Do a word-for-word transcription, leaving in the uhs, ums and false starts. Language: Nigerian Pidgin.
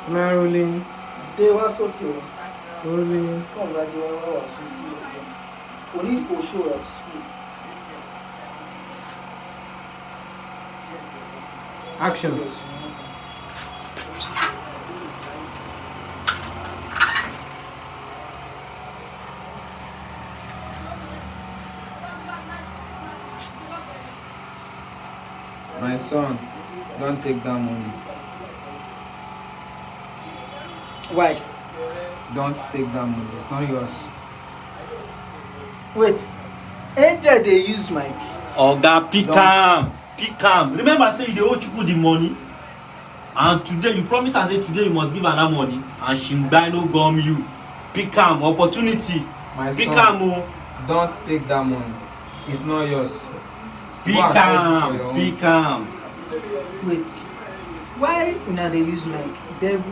Am I rolling? Dey wá sókè o. Rolling. Kàn bá ti wá wá wá sọ sí ọjọ́. Kò ní kò show us food. Action. My son, don't take that money. Why? Don't take that money. It's not yours. Wait. Angel dey use mic. Oga, pick Don't- am, pick am. Remember say you dey owe Chukwu the money, and today you promise am say today you must give am that money, and Shingbai no gum you. Pick am, opportunity. My Pick son, am o. Don't take that money. It's not yours. Pick Go and hustle for your am, own. Pick am. Wait. Why una dey use mic? Devil